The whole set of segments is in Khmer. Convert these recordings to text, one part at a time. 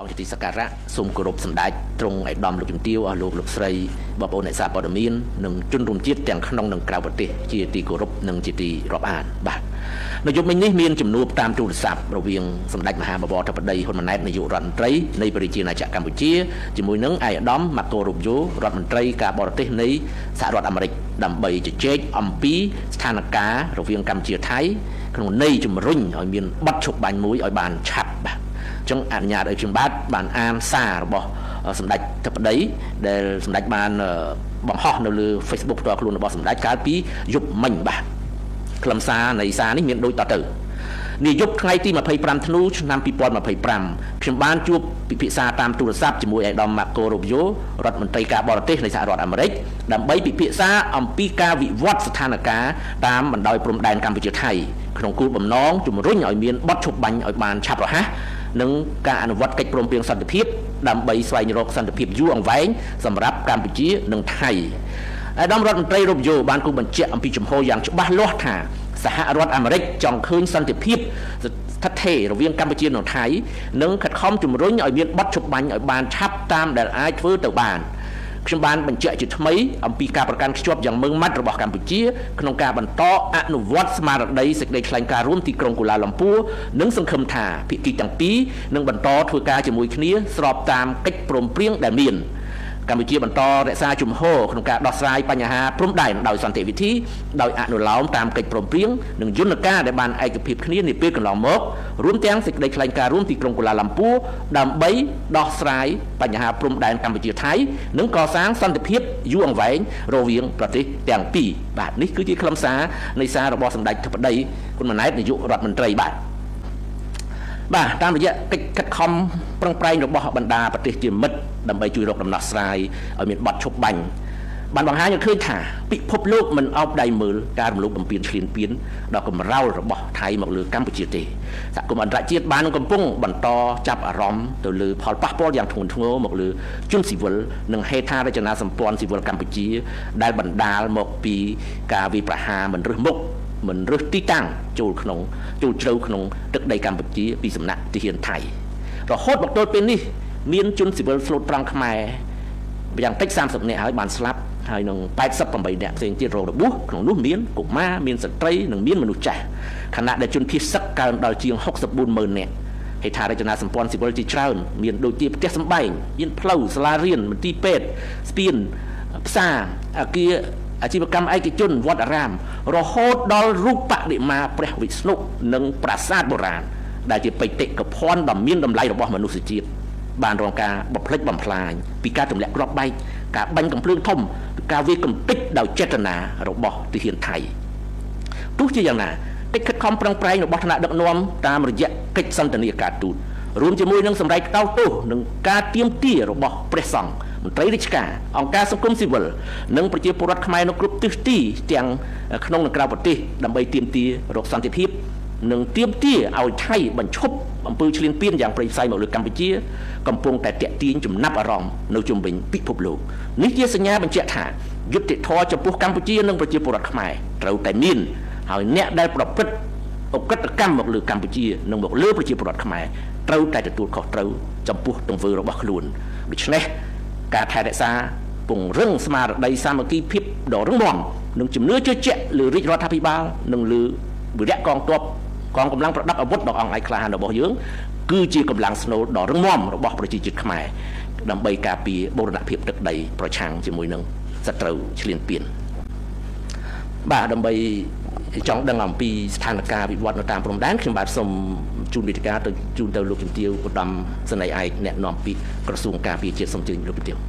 អង្គជាទីសក្ការៈសូមគោរពសម្ដេចទ្រង់ឯកឧត្តមលោកជំទាវអស់លោកលោកស្រីបងប្អូនអ្នកសារព័ត៌មាននិងជនរួមជាតិទាំងក្នុងនិងក្រៅប្រទេសជាទីគោរពនិងជាទីរាប់អានបាទនៅយប់មិញនេះមានជំនួបតាមទូរស័ព្ទរវាងសម្ដេចមហាបវរធិបតីហ៊ុនម៉ាណែតនាយករដ្ឋមន្ត្រីនៃប្រជាណាចក្រកម្ពុជាជាមួយនឹងឯកឧត្តមម៉ាកូរូបយ៉ូរដ្ឋមន្ត្រីការបរទេសនៃសហរដ្ឋអាមេរិកដើម្បីជជែកអំពីស្ថានភាពរវាងកម្ពុជាថៃក្នុងន័យជំរុញឲ្យមានបទឈប់បាញ់មួយឲ្យបានឆាប់បាទអញ្ចឹងអនុញ្ញាតឲ្យខ្ញុំបាទបានអានសាររបស់សម្ដេចធិបតីដែលសម្ដេចបានបង្ហោះនៅលើ Facebook ផ្ទាល់ខ្លួនរបស់សម្ដេចកាលពីយប់មិញបាទខ្លឹមសារនៃសារនេះមានដូចតទៅនាយប់ថ្ងៃទី25ធ្នូឆ្នាំ2025ខ្ញុំបានជួបពិភាក្សាតាមទូរស័ព្ទជាមួយឯកឧត្តមម៉ាកូរូបយ៉ូរដ្ឋមន្ត្រីការបរទេសនៃសហរដ្ឋអាមេរិកដើម្បីពិភាក្សាអំពីការវិវត្តស្ថានភាពតាមបណ្ដោយព្រំដែនកម្ពុជាថៃក្នុងគោលបំណងជំរុញឲ្យមានបទឈប់បាញ់ឲ្យបានឆាប់រហ័សនិងការអនុវត្តកិច្ចព្រមព្រៀងសន្តិភាពដើម្បីស្វែងរកសន្តិភាពយូរអង្វែងសម្រាប់កម្ពុជានិងថៃឯកឧត្តមរដ្ឋមន្ត្រីរូបយ៉ូបានគូបញ្ជាក់អំពីជំហរយ៉ាងច្បាស់លាស់ថាសហរដ្ឋអាមេរិកចង់ឃើញសន្តិភាពស្ថិតស្ថេររវាងកម្ពុជានិងថៃនិងខិតខំជំរុញឲ្យមានបទឈប់បាញ់ឲ្យបានឆាប់តាមដែលអាចធ្វើទៅបានខ្ញុំបានបញ្ជាក់ជាថ្មីអំពីការប្រកាន់ខ្ជាប់យ៉ាងម៉ឺងម៉ាត់របស់កម្ពុជាក្នុងការបន្តអនុវត្តស្មារតីសេចក្តីថ្លែងការណ៍រួមទីក្រុងកូឡាឡាំពួរនិងសង្ឃឹមថាភាគីទាំងពីរនឹងបន្តធ្វើការជាមួយគ្នាស្របតាមកិច្ចព្រមព្រៀងដែលមានកម្ពុជាបន្តរក្សាជំហរក្នុងការដោះស្រាយបញ្ហាព្រំដែនដោយសន្តិវិធីដោយអនុលោមតាមកិច្ចព្រមព្រៀងនិងយន្តការដែលបានឯកភាពគ្នានាពេលកន្លងមករួមទាំងសេចក្តីថ្លែងការណ៍រួមទីក្រុងកូឡាឡាំពួរដើម្បីដោះស្រាយបញ្ហាព្រំដែនកម្ពុជាថៃនិងកសាងសន្តិភាពយូរអង្វែងរវាងប្រទេសទាំងពីរបាទនេះគឺជាខ្លឹមសារនៃសាររបស់សម្ដេចធិបតីហ៊ុនម៉ាណែតនាយករដ្ឋមន្ត្រីបាទបាទតាមរយៈកិច្ចខិតខំប្រឹងប្រែងរបស់បណ្ដាប្រទេសជាមិត្តដើម្បីជួយរកដំណោះស្រាយឲ្យមានបទឈប់បាញ់បានបង្ហាញឲ្យឃើញថាពិភពលោកមិនអោបដៃមើលការរំលោភបំពានឈ្លានពានដល់កម្រោលរបស់ថៃមកលើកម្ពុជាទេសហគមន៍អន្តរជាតិបានកំពុងបន្តចាប់អារម្មណ៍ទៅលើផលប៉ះពាល់យ៉ាងធ្ងន់ធ្ងរមកលើជនស៊ីវិលនិងហេដ្ឋារចនាសម្ព័ន្ធស៊ីវិលកម្ពុជាដែលបណ្ដាលមកពីការវាយប្រហារមិនរើសមុខមិនរើសទីតាំងចូលក្នុងចូលជ្រៅក្នុងទឹកដីកម្ពុជាពីសំណាក់ទាហានថៃរហូតមកទល់ពេលនេះមានជនស៊ីវិលស្លូតត្រង់ខ្មែរយ៉ាងតិច30នាក់ហើយបានស្លាប់ហើយនឹង88នាក់ផ្សេងទៀតរងរបួសក្នុងនោះមានកុមារមានស្ត្រីនិងមានមនុស្សចាស់ខណៈដែលជនភៀសសឹកកើនដល់ជាង64ម៉ឺននាក់ហេដ្ឋារចនាសម្ព័ន្ធស៊ីវិលជាច្រើនមានដូចជាផ្ទះសម្បែងមានផ្លូវសាលារៀនមន្ទីរពេទ្យស្ពានផ្សារអគារអាជីវកម្មឯកជនវត្តអារាមរហូតដល់រូបបដិមាព្រះវិស្ណុនិងប្រាសាទបុរាណដែលជាបេតិកភណ្ឌដ៏មានតម្លៃរបស់មនុស្សជាតិបានរងការបំផ្លិចបំផ្លាញពីការទម្លាក់គ្រាប់បែកការបាញ់កំភ្លើងធំការវាយកំទេចដោយចេតនារបស់ទាហានថៃទោះជាយ៉ាងណាកិច្ចខិតខំប្រឹងប្រែងរបស់ថ្នាក់ដឹកនាំតាមរយៈកិច្ចសន្ទនាការទូតរួមជាមួយនឹងសម្រេចកោតទោសនិងការទាមទាររបស់ព្រះសង្ឃមន្ត្រីរាជការអង្គការសង្គមស៊ីវិលនិងប្រជាពលរដ្ឋខ្មែរនៅគ្រប់ទិសទីទាំងក្នុងនិងក្រៅប្រទេសដើម្បីទាមទាររកសន្តិភាពនិងទាមទារឲ្យថៃបញ្ឈប់អំពើឈ្លានពានយ៉ាងព្រៃផ្សៃមកលើកម្ពុជាកំពុងតែតាក់ទាញចំណាប់អារម្មណ៍នៅជុំវិញពិភពលោកនេះជាសញ្ញាបញ្ជាក់ថាយុត្តិធម៌ចំពោះកម្ពុជានិងប្រជាពលរដ្ឋខ្មែរត្រូវតែមានហើយអ្នកដែលប្រព្រឹត្តឧក្រិដ្ឋកម្មមកលើកម្ពុជានិងមកលើប្រជាពលរដ្ឋខ្មែរត្រូវតែទទួលខុសត្រូវចំពោះទង្វើរបស់ខ្លួនដូច្នេះការថែរក្សាពង្រឹងស្មារតីសាមគ្គីភាពដ៏រឹងមាំនិងជំនឿជឿជាក់លើរាជរដ្ឋាភិបាលនិងលើវីរៈកងទ័ពកងកម្លាំងប្រដាប់អាវុធដ៏អង់អាចក្លាហានរបស់យើងគឺជាកម្លាំងស្នូលដ៏រឹងមាំរបស់ប្រជាជាតិខ្មែរដើម្បីការពារបូរណភាពទឹកដីប្រឆាំងជាមួយនឹងសត្រូវឈ្លានពានបាទដើម្បីចង់ដឹងអំពីស្ថានភាពវិវត្តនៅតាមព្រំដែនខ្ញុំបាទសូមជូនវេទិកាទៅជូនទៅលោកជំទាវឧត្តមសេនីយ៍ឯកអ្នកនាំពាក្យក្រសួងការពារជាតិសូមជើញលោកជំទាវ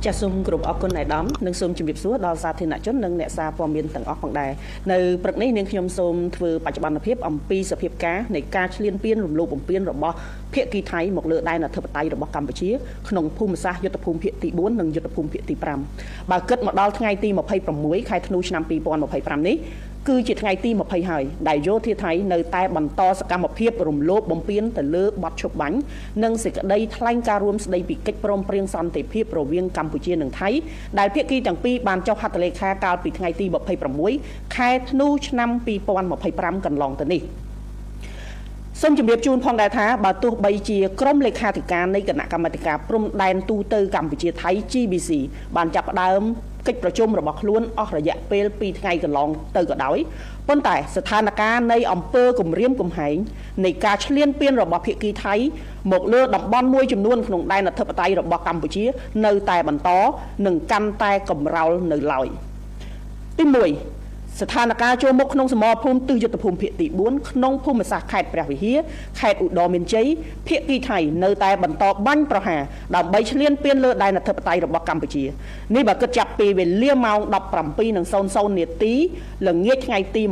ចាសសូមគោរពអរគុណឯកឧត្តមនិងសូមជម្រាបសួរដល់សាធារណជននិងអ្នកសារព័ត៌មានទាំងអស់ផងដែរនៅព្រឹកនេះនាងខ្ញុំសូមធ្វើបច្ចុប្បន្នភាពអំពីសភាពការនៃការឈ្លានពានរំលោភបំពានរបស់ភាគីថៃមកលើដែនអធិបតេយ្យរបស់កម្ពុជាក្នុងភូមិសាស្ត្រយុទ្ធភូមិភាគទី4និងយុទ្ធភូមិភាគទី5បើគិតមកដល់ថ្ងៃទី26ខែធ្នូឆ្នាំ2025នេះគឺជាថ្ងៃទី20ហើយដែលយោធាថៃនៅតែបន្តសកម្មភាពរំលោភបំពានទៅលើបទឈប់បាញ់និងសេចក្តីថ្លែងការណ៍រួមស្តីពីកិច្ចព្រមព្រៀងសន្តិភាពរវាងកម្ពុជានិងថៃដែលភាគីទាំងពីរបានចុះហត្ថលេខាកាលពីថ្ងៃទី26ខែធ្នូឆ្នាំ2025កន្លងទៅនេះ។ សូមជម្រាបជូនផងដែរថាបើទោះបីជាក្រុមលេខាធិការនៃគណៈកម្មាធិការព្រំដែនទូទៅកម្ពុជាថៃ GBC បានចាប់ផ្ដើមកិច្ចប្រជុំរបស់ខ្លួនអស់រយៈពេល2ថ្ងៃកន្លងទៅក៏ដោយប៉ុន្តែស្ថានភាពនៃអំពើគំរាមកំហែងនៃការឈ្លានពានរបស់ភាគីថៃមកលើតំបន់មួយចំនួនក្នុងដែនអធិបតេយ្យរបស់កម្ពុជានៅតែបន្តនិងកាន់តែកម្រោលនៅឡើយទី1ស្ថានភាពចូលមកក្នុងសមរភូមិទិសយុទ្ធភូមិភាគទី4ក្នុងភូមិសាស្ត្រខេត្តព្រះវិហារខេត្តឧត្តរមានជ័យភាគីថៃនៅតែបន្តបាញ់ប្រហារដើម្បីឈ្លានពានលើដែនអធិបតេយ្យរបស់កម្ពុជានេះបើគិតចាប់ពីវេលាម៉ោង17:00នាទីល្ងាចថ្ងៃទី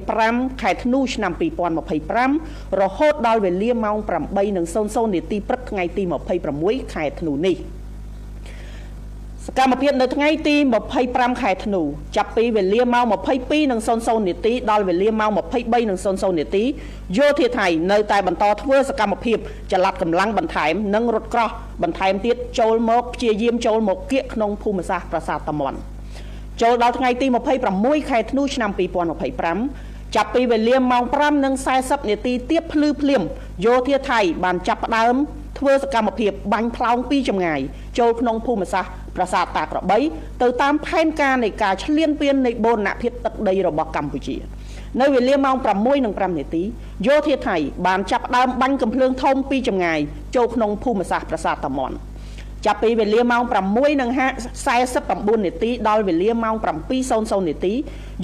25ខែធ្នូឆ្នាំ2025រហូតដល់វេលាម៉ោង8:00នាទីព្រឹកថ្ងៃទី26ខែធ្នូនេះសកម្មភាពនៅថ្ងៃទី25ខែធ្នូចាប់ពីវេលាម៉ោង22:00នាទីដល់វេលាម៉ោង23:00នាទីយោធាថៃនៅតែបន្តធ្វើសកម្មភាពចល័តកម្លាំងបន្ថែមនិងរថក្រោះបន្ថែមទៀតចូលមកព្យាយាមចូលមកគៀកក្នុងភូមិសាស្ត្រប្រាសាទតាមាន់ចូលដល់ថ្ងៃទី26ខែធ្នូឆ្នាំ2025ចាប់ពីវេលាម៉ោង5:40នាទីទៀបភ្លឺភ្លាមយោធាថៃបានចាប់ផ្ដើមធ្វើសកម្មភាពបាញ់ផ្លោងពីចម្ងាយចូលក្នុងភូមិសាស្ត្រប្រាសាទតាក្របីទៅតាមផែនការនៃការឈ្លានពាននៃបូរណភាពទឹកដីរបស់កម្ពុជានៅវេលាម៉ោង6:05នាទីយោធាថៃបានចាប់ផ្ដើមបាញ់កំភ្លើងធំពីចម្ងាយចូលក្នុងភូមិសាស្ត្រប្រាសាទតាមាន់ចាប់ពីវេលាម៉ោង6:49នាទីដល់វេលាម៉ោង7:00នាទី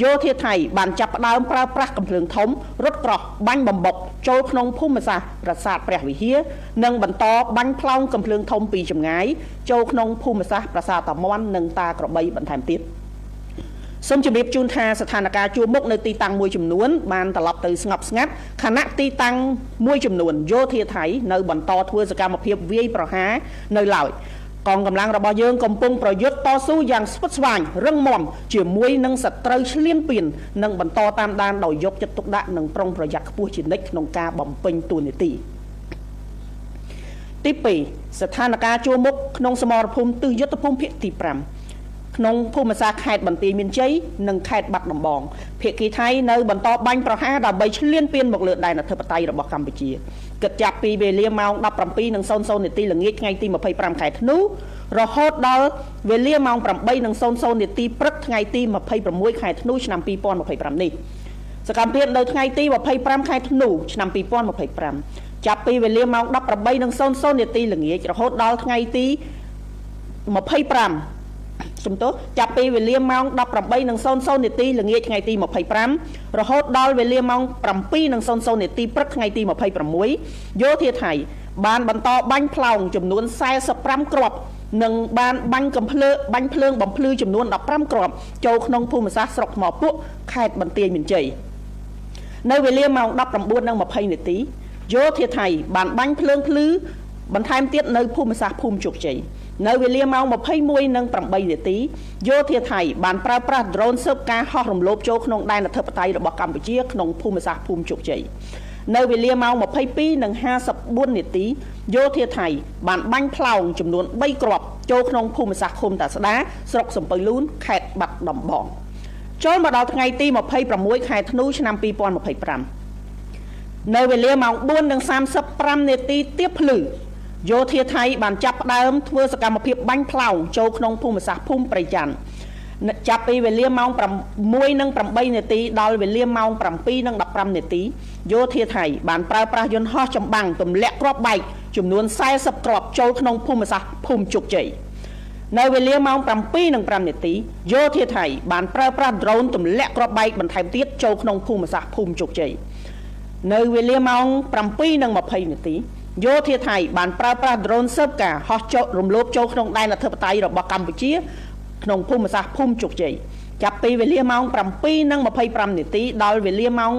យោធាថៃបានចាប់ផ្ដើមប្រើប្រាស់កំភ្លើងធំរថក្រោះបាញ់បំបុកចូលក្នុងភូមិសាស្ត្រប្រាសាទព្រះវិហារនិងបន្តបាញ់ផ្លោងកំភ្លើងធំពីចម្ងាយចូលក្នុងភូមិសាស្ត្រប្រាសាទតាមាន់និងតាក្របីបន្ថែមទៀតសូមជម្រាបជូនថាស្ថានភាពជួរមុខនៅទីតាំងមួយចំនួនបានត្រឡប់ទៅស្ងប់ស្ងាត់ខណៈទីតាំងមួយចំនួនយោធាថៃនៅបន្តធ្វើសកម្មភាពវាយប្រហារនៅឡើយកងកម្លាំងរបស់យើងកំពុងប្រយុទ្ធតស៊ូយ៉ាងស្វិតស្វាញរឹងមាំជាមួយនឹងសត្រូវឈ្លានពាននិងបន្តតាមដានដោយយកចិត្តទុកដាក់និងប្រុងប្រយ័ត្នខ្ពស់ជានិច្ចក្នុងការបំពេញតួនាទីទី2ស្ថានភាពជួរមុខក្នុងសមរភូមិទិសយុទ្ធភូមិភាគទី5ក្នុងភូមិសាស្ត្រខេត្តបន្ទាយមានជ័យនិងខេត្តបាត់ដំបងភាគីថៃនៅបន្តបាញ់ប្រហារដើម្បីឈ្លានពានមកលើដែនអធិបតេយ្យរបស់កម្ពុជាគិតចាប់ពីវេលាម៉ោង17:00នាទីល្ងាចថ្ងៃទី25ខែធ្នូរហូតដល់វេលាម៉ោង8:00នាទីព្រឹកថ្ងៃទី26ខែធ្នូឆ្នាំ2025នេះសកម្មភាពនៅថ្ងៃទី25ខែធ្នូឆ្នាំ2025ចាប់ពីវេលាម៉ោង18:00នាទីល្ងាចរហូតដល់ថ្ងៃទី25សំទោសចាប់ពីវេលាម៉ោង18:00នាទីល្ងាចថ្ងៃទី25រហូតដល់វេលាម៉ោង7:00នាទីព្រឹកថ្ងៃទី26យោធាថៃបានបន្តបាញ់ផ្លោងចំនួន45គ្រាប់និងបានបាញ់កំភ្លើងបាញ់ភ្លើងបំភ្លឺចំនួន15គ្រាប់ចូលក្នុងភូមិសាស្ត្រស្រុកថ្មពួកខេត្តបន្ទាយមានជ័យនៅវេលាម៉ោង19:20នាទីយោធាថៃបានបាញ់ភ្លើងភ្លឺបន្ថែមទៀតនៅភូមិសាស្ត្រភូមិជោគជ័យនៅវេលាម៉ោង21:08នាទីយោធាថៃបានប្រើប្រាស់ដ្រូនស៊ើបការហោះរំលោភចូលក្នុងដែនអធិបតេយ្យរបស់កម្ពុជាក្នុងភូមិសាស្ត្រភូមិជោគជ័យនៅវេលាម៉ោង22:54នាទីយោធាថៃបានបាញ់ផ្លោងចំនួន3គ្រាប់ចូលក្នុងភូមិសាស្ត្រឃុំតាស្ដាស្រុកសំពៅលូនខេត្តបាត់ដំបងចូលមកដល់ថ្ងៃទី26ខែធ្នូឆ្នាំ2025នៅវេលាម៉ោង4:35នាទីទៀបភ្លឺយោធាថៃបានចាប់ផ្ដើមធ្វើសកម្មភាពបាញ់ផ្លោងចូលក្នុងភូមិសាស្ត្រភូមិព្រៃច័ន្ទចាប់ពីវេលាម៉ោង6:08នាទីដល់វេលាម៉ោង7:15នាទីយោធាថៃបានប្រើប្រាស់យន្តហោះចម្បាំងទម្លាក់គ្រាប់បែកចំនួន40គ្រាប់ចូលក្នុងភូមិសាស្ត្រភូមិជោគជ័យនៅវេលាម៉ោង7:05នាទីយោធាថៃបានប្រើប្រាស់ដ្រូនទម្លាក់គ្រាប់បែកបន្ថែមទៀតចូលក្នុងភូមិសាស្ត្រភូមិជោគជ័យនៅវេលាម៉ោង7:20នាទីយោធាថៃបានប្រើប្រាស់ដ្រូនស៊ើបការហោះចុះរំលោភចូលក្នុងដែនអធិបតេយ្យរបស់កម្ពុជាក្នុងភូមិសាស្ត្រភូមិជោគជ័យចាប់ពីវេលាម៉ោង7:25នាទីដល់វេលាម៉ោង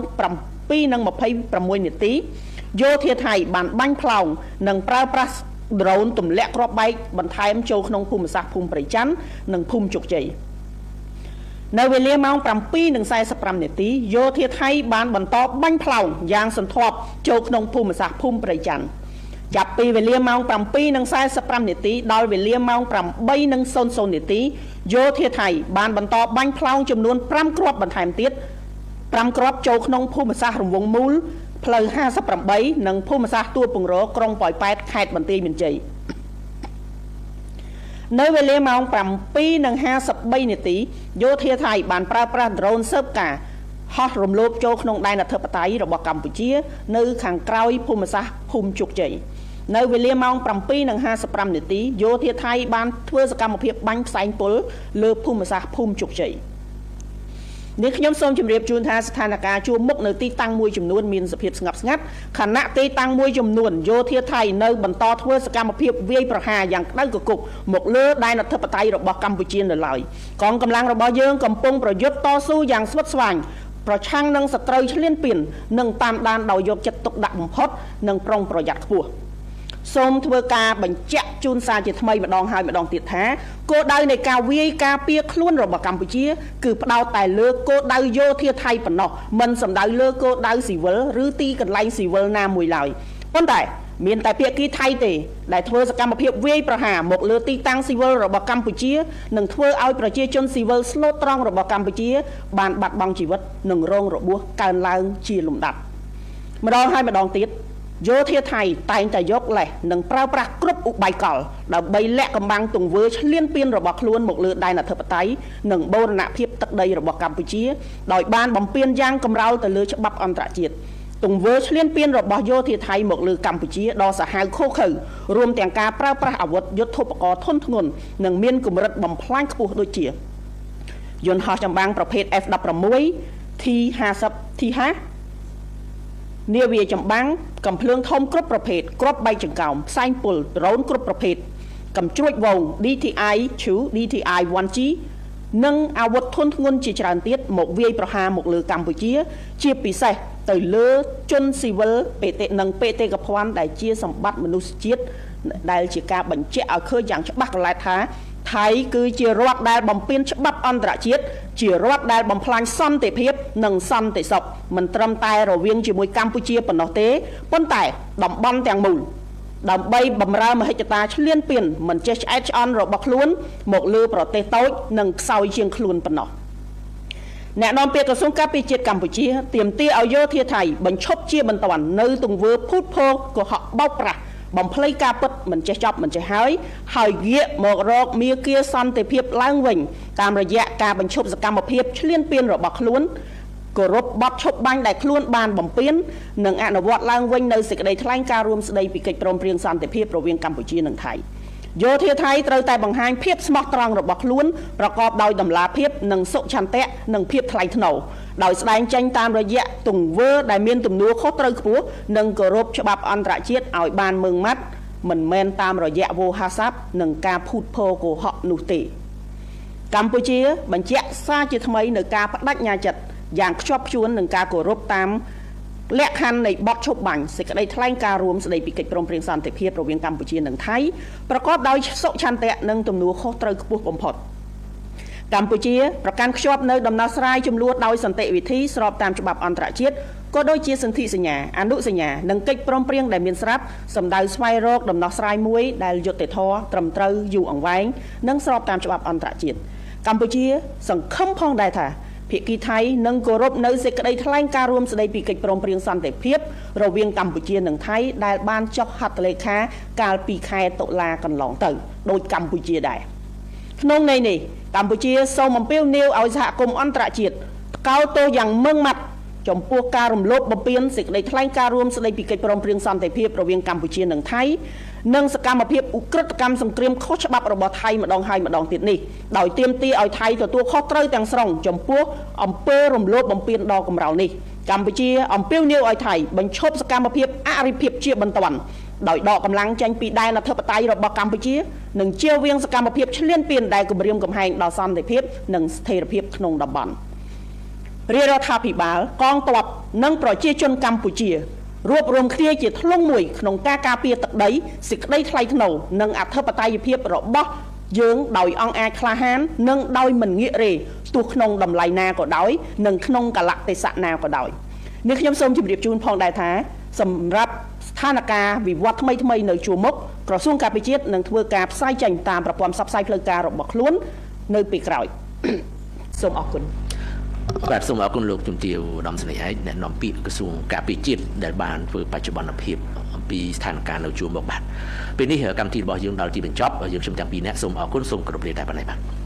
7:26នាទីយោធាថៃបានបាញ់ផ្លោងនិងប្រើប្រាស់ដ្រូនទម្លាក់គ្រាប់បែកបន្ថែមចូលក្នុងភូមិសាស្ត្រភូមិព្រៃច័ន្ទនិងភូមិជោគជ័យនៅវេលាម៉ោង7:45នាទីយោធាថៃបានបន្តបាញ់ផ្លោងយ៉ាងសន្ធាប់ចូលក្នុងភូមិសាស្ត្រភូមិព្រៃច័ន្ទចាប់ពីវេលាម៉ោង7:45នាទីដល់វេលាម៉ោង8:00នាទីយោធាថៃបានបន្តបាញ់ផ្លោងចំនួន5គ្រាប់បន្ថែមទៀត5គ្រាប់ចូលក្នុងភូមិសាស្ត្ររង្វង់មូល ផ្លូវ58និងភូមិសាស្ត្រទួលពង្រក្រុងប៉ោយប៉ែតខេត្តបន្ទាយមានជ័យនៅវេលាម៉ោង7:53នាទីយោធាថៃបានប្រើប្រាស់ដ្រូនស៊ើបការហោះរំលោភចូលក្នុងដែនអធិបតេយ្យរបស់កម្ពុជានៅខាងក្រោយភូមិសាស្ត្រភូមិជោគជ័យនៅវេលាម៉ោង7:55នាទីយោធាថៃបានធ្វើសកម្មភាពបាញ់ផ្សែងពុលលើភូមិសាស្ត្រភូមិជោគជ័យនេះខ្ញុំសូមជម្រាបជូនថាស្ថានភាពជួរមុខនៅទីតាំងមួយចំនួនមានសភាពស្ងប់ស្ងាត់ខណៈទីតាំងមួយចំនួនយោធាថៃនៅបន្តធ្វើសកម្មភាពវាយប្រហារយ៉ាងក្តៅគគុកមកលើដែនអធិបតេយ្យរបស់កម្ពុជានៅឡើយកងកម្លាំងរបស់យើងកំពុងប្រយុទ្ធតស៊ូយ៉ាងស្វិតស្វាញប្រឆាំងនឹងសត្រូវឈ្លានពាននិងតាមដានដោយយកចិត្តទុកដាក់បំផុតនិងប្រុងប្រយ័ត្នខ្ពស់សូមធ្វើការបញ្ជាក់ជូនសារជាថ្មីម្ដងហើយម្ដងទៀតថាគោលដៅនៃការវាយការពារខ្លួនរបស់កម្ពុជាគឺផ្ដោតតែលើគោលដៅយោធាថៃប៉ុណ្ណោះមិនសំដៅលើគោលដៅស៊ីវិលឬទីកន្លែងស៊ីវិលណាមួយឡើយប៉ុន្តែមានតែភាគីថៃទេដែលធ្វើសកម្មភាពវាយប្រហារមកលើទីតាំងស៊ីវិលរបស់កម្ពុជានិងធ្វើឲ្យប្រជាជនស៊ីវិលស្លូតត្រង់របស់កម្ពុជាបានបាត់បង់ជីវិតនិងរងរបួសកើនឡើងជាលំដាប់ម្ដងហើយម្ដងទៀតយោធាថៃតែងតែយកលេសនិងប្រើប្រាស់គ្រប់ឧបាយកលដើម្បីលាក់កំបាំងទង្វើឈ្លានពានរបស់ខ្លួនមកលើដែនអធិបតេយ្យនិងបូរណភាពទឹកដីរបស់កម្ពុជាដោយបានបំពានយ៉ាងកម្រោលទៅលើច្បាប់អន្តរជាតិទង្វើឈ្លានពានរបស់យោធាថៃមកលើកម្ពុជាដ៏សាហាវឃោរឃៅរួមទាំងការប្រើប្រាស់អាវុធយុទ្ធោបករណ៍ធុនធ្ងន់និងមានកម្រិតបំផ្លាញខ្ពស់ដូចជាយន្តហោះចម្បាំងប្រភេទ F-16 T-50 T-50 នាវាចម្បាំងកំភ្លើងធំគ្រប់ប្រភេទគ្រាប់បែកចង្កោមផ្សែងពុលដ្រូនគ្រប់ប្រភេទកំជ្រួចវង DTI 2 DTI 1G និងអាវុធធុនធ្ងន់ជាច្រើនទៀតមកវាយប្រហារមកលើកម្ពុជាជាពិសេសទៅលើជនស៊ីវិលបេតិនិងបេតិកភណ្ឌដែលជាសម្បត្តិមនុស្សជាតិដែលជាការបញ្ជាក់ឲ្យឃើញយ៉ាងច្បាស់កន្លែងថាថៃគឺជារដ្ឋដែលបំពានច្បាប់អន្តរជាតិជារដ្ឋដែលបំផ្លាញសន្តិភាពនិងសន្តិសុខមិនត្រឹមតែរវាងជាមួយកម្ពុជាប៉ុណ្ណោះទេប៉ុន្តែតំបន់ទាំងមូលដើម្បីបំរើមហិច្ឆតាឈ្លានពានមិនចេះឆ្អែតឆ្អន់របស់ខ្លួនមកលើប្រទេសតូចនិងខ្សោយជាងខ្លួនប៉ុណ្ណោះអ្នកនាំពាក្យក្រសួងការពារជាតិកម្ពុជាទាមទារឲ្យយោធាថៃបញ្ឈប់ជាបន្ទាន់នៅទង្វើភូតភរកុហកបោកប្រាស់បំភ្លៃការពិតមិនចេះចប់មិនចេះហើយហើយងាកមករកមាគ៌ាសន្តិភាពឡើងវិញតាមរយៈការបញ្ឈប់សកម្មភាពឈ្លានពានរបស់ខ្លួនគោរពបទឈប់បាញ់ដែលខ្លួនបានបំពាននិងអនុវត្តឡើងវិញនៅសេចក្តីថ្លែងការណ៍រួមស្តីពីកិច្ចព្រមព្រៀងសន្តិភាពរវាងកម្ពុជានិងថៃយោធាថៃត្រូវតែបង្ហាញភាពស្មោះត្រង់របស់ខ្លួនប្រកបដោយតម្លាភាពនិងសុឆន្ទៈនិងភាពថ្លៃថ្នូរដោយស្ដែងចេញតាមរយៈទង្វើដែលមានទំនួលខុសត្រូវខ្ពស់និងគោរពច្បាប់អន្តរជាតិឲ្យបានម៉ឺងម៉ាត់មិនមែនតាមរយៈវោហារស័ព្ទនិងការភូតភរកុហកនោះទេកម្ពុជាបញ្ជាក់សារជាថ្មីនៅការបដិញ្ញាចិត្តយ៉ាងខ្ជាប់ខ្ជួននឹងការគោរពតាមលក្ខខណ្ឌនៃបទឈប់បាញ់សេចក្តីថ្លែងការណ៍រួមស្តីពីកិច្ចព្រមព្រៀងសន្តិភាពរវាងកម្ពុជានិងថៃប្រកបដោយសុឆន្ទៈនិងទំនួលខុសត្រូវខ្ពស់បំផុតកម្ពុជាប្រកាន់ខ្ជាប់នៅដំណោះស្រាយចំនួនដោយសន្តិវិធីស្របតាមច្បាប់អន្តរជាតិក៏ដូចជាសន្ធិសញ្ញាអនុសញ្ញានិងកិច្ចព្រមព្រៀងដែលមានស្រាប់សម្ដៅស្វែងរកដំណោះស្រាយមួយដែលយុត្តិធម៌ត្រឹមត្រូវយូរអង្វែងនិងស្របតាមច្បាប់អន្តរជាតិកម្ពុជាសង្ឃឹមផងដែរថាភាគីថៃនឹងគោរពនៅសេចក្តីថ្លែងការណ៍រួមស្តីពីកិច្ចព្រមព្រៀងសន្តិភាពរវាងកម្ពុជានិងថៃដែលបានចុះហត្ថលេខាកាលពីខែតុលាកន្លងទៅដោយកម្ពុជាដែរក្នុងន័យនេះកម្ពុជាសូមអំពាវនាវឲ្យសហគមន៍អន្តរជាតិថ្កោលទោសយ៉ាងម៉ឺងម៉ាត់ចំពោះការរំលោភបំពានសេចក្តីថ្លែងការណ៍រួមស្តីពីកិច្ចព្រមព្រៀងសន្តិភាពរវាងកម្ពុជានិងថៃនិងសកម្មភាពឧក្រិដ្ឋកម្មសង្គ្រាមខុសច្បាប់របស់ថៃម្ដងហើយម្ដងទៀតនេះដោយទាមទារឲ្យថៃទទួលខុសត្រូវទាំងស្រុងចំពោះអំពើរំលោភបំពានដ៏កម្រោលនេះកម្ពុជាអំពាវនាវឲ្យថៃបញ្ឈប់សកម្មភាពអរិភាពជាបន្ទាន់ដោយដកកម្លាំងចេញពីដែនអធិបតេយ្យរបស់កម្ពុជានិងជៀសវាងសកម្មភាពឈ្លានពានដែលគំរាមកំហែងដល់សន្តិភាពនិងស្ថិរភាពក្នុងតំបន់រាជរដ្ឋាភិបាលកងទ័ពនិងប្រជាជនកម្ពុជារួបរวมគ្នាជាធ្លុងមួយក្នុងការការពារទឹកដីសេចក្តីថ្លៃថ្នូរនិងអធិបតេយ្យភាពរបស់យើងដោយអង្គអាចក្លាហាននិងដោយមិនងាករេទោះក្នុងតម្លៃណាក៏ដោយនិងក្នុងកលៈទេសៈណាក៏ដោយនេះខ្ញុំសូមជម្រាបជូនផងដែរថាសម្រាប់ស្ថានភាពវិវត្តថ្មីៗនៅជួរមុខក្រសួងការពារជាតិនឹងធ្វើការផ្សាយចេញតាមប្រព័ន្ធផ្សព្វផ្សាយផ្លូវការរបស់ខ្លួននៅពេលក្រោយសូមអរគុណ។ បាទសូមអរគុណលោកជំទាវឧត្តមសេនីយ៍ឯកអ្នកនាំពាក្យក្រសួងការពារជាតិដែលបានធ្វើបច្ចុប្បន្នភាពអំពីស្ថានភាពនៅជួរមុខបាទពេលនេះកម្មវិធីរបស់យើងដល់ទីបញ្ចប់យើងខ្ញុំទាំងពីរនាក់សូមអរគុណសូមគោរពលាតែប៉ុណ្ណេះបាទ។